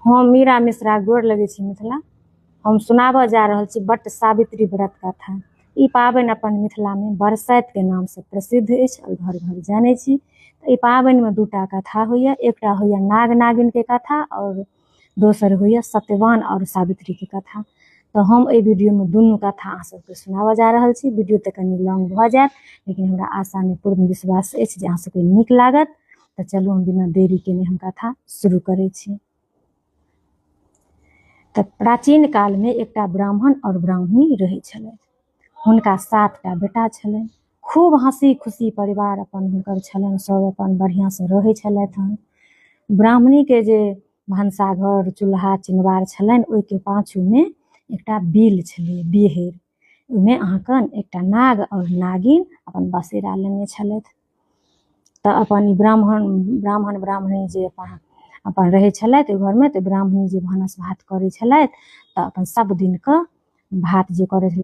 हम मीरा मिश्रा गोर लगै छी मिथिला। हम सुनाबऽ जा रहल छी वट सावित्री व्रत कथा। ई पाबनि अपन मिथिलामे बरसाइतके नामसँ प्रसिद्ध अछि आओर घर घर जानै छी। तऽ एहि पाबनिमे दूटा कथा होइए, एकटा होइए नाग नागिनके कथा आओर दोसर होइए सत्यवान आओर सावित्रीके कथा। तऽ हम एहि वीडियोमे दुनू कथा अहाँ सबके सुनाबऽ जा रहल छी। वीडियो तऽ कनि लॉन्ग भऽ जायत, लेकिन हमरा आशा नहि पूर्ण विश्वास अछि जे अहाँ सबके नीक लागत। तऽ चलू हम बिना देरी केने हम कथा शुरू करै छी। तऽ प्राचीन कालमे एकटा ब्राह्मण आओर ब्राह्मणी रहै छलथि। हुनका 7टा बेटा छलनि। खूब हँसी खुशी परिवार अपन हुनकर छलनि, सब अपन बढ़िआँसँ रहै छलथि हन। ब्राह्मणीके जे भनसाघर चूल्हा चिनवार छलनि ओहिके पाछूमे एकटा बिल छलै, बिहरि। ओहिमे अहाँके एकटा नाग आओर नागिन अपन बसेरा लेने छलथि। तऽ अपन ई ब्राह्मण ब्राह्मण ब्राह्मणी जे अपन अपन रहै छलथि ओहि घरमे, तऽ ब्राह्मणी जे भानस भात करै छलथि तऽ अपन सब दिनके भात जे करै छलथि